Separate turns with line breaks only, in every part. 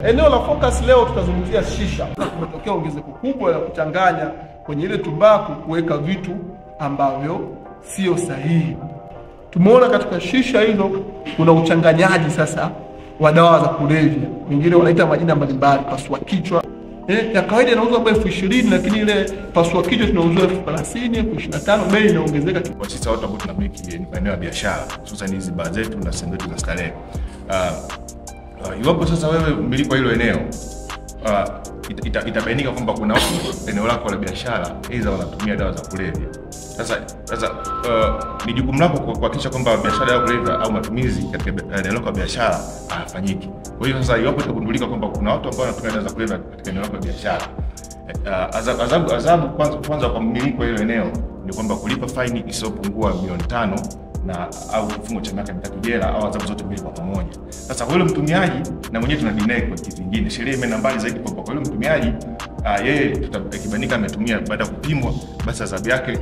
Eneo la focus leo tutazungumzia shisha. Kumetokea ongezeko kubwa la kuchanganya kwenye ile tumbaku, kuweka vitu ambavyo sio sahihi. Tumeona katika shisha hizo kuna uchanganyaji sasa wa dawa za kulevya. Wengine wanaita majina mbalimbali, pasua kichwa. Ya kawaida inauzwa kwa 20,000, lakini ile pasua kichwa tunauzwa 30,000, 25,000, bei inaongezeka.
Kwa sisi watu ambao tunamiliki maeneo ya biashara, hususan hizi baa zetu na sehemu zetu za starehe. Iwapo sasa wewe mmiliki wa hilo eneo, itabainika kwamba kuna watu eneo lako la biashara aidha wanatumia dawa za kulevya. Sasa ni jukumu lako kuhakikisha kwamba biashara ya kulevya au matumizi katika eneo lako la biashara hayafanyiki. Kwa hiyo sasa iwapo itagundulika kwamba kuna watu ambao wanatumia dawa za kulevya katika eneo lako la biashara, adhabu kwanza kwa mmiliki wa hilo eneo ni kwamba kulipa faini isiyopungua milioni 5 na au kifungo cha miaka 3 jela au adhabu zote mbili kwa pamoja. Sasa kwa yule mtumiaji na mwenyewe tuna deny kwa kitu kingine. Sheria imeenda mbali zaidi kwamba kwa yule mtumiaji, yeye tutakibainika ametumia baada ya kupimwa, basi adhabu yake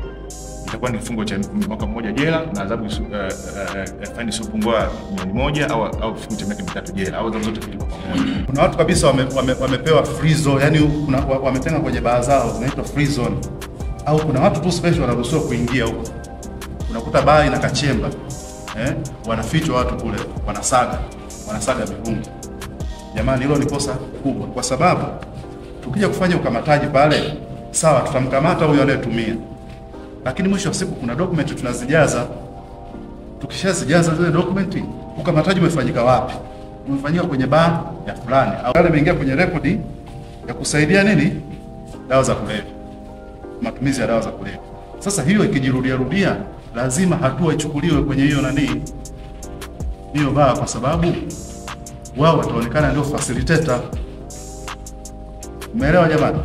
itakuwa ni kifungo cha mwaka mmoja jela na adhabu faini isiyopungua milioni 1 au kifungo cha miaka 3 jela au adhabu zote mbili kwa pamoja.
Kuna watu kabisa wamepewa free zone, yani wametenga kwenye baa zao zinaitwa free zone, au kuna watu tu special wanaruhusiwa kuingia huko. Unakuta baa ina kachemba, wanafichwa watu kule, wanasaga mirungi. Jamani, hilo ni kosa kubwa, kwa sababu tukija kufanya ukamataji pale, sawa, tutamkamata huyo anayetumia, lakini mwisho wa siku kuna document tunazijaza. Tukishazijaza zile document, ukamataji umefanyika wapi? Umefanyika kwenye baa ya fulani, au yale imeingia kwenye rekodi ya kusaidia nini? Dawa za kulevya, matumizi ya dawa za kulevya. Sasa hiyo ikijirudia rudia, lazima hatua ichukuliwe kwenye hiyo nani, hiyo baa, kwa sababu wao wataonekana ndio facilitator. Umeelewa jamani?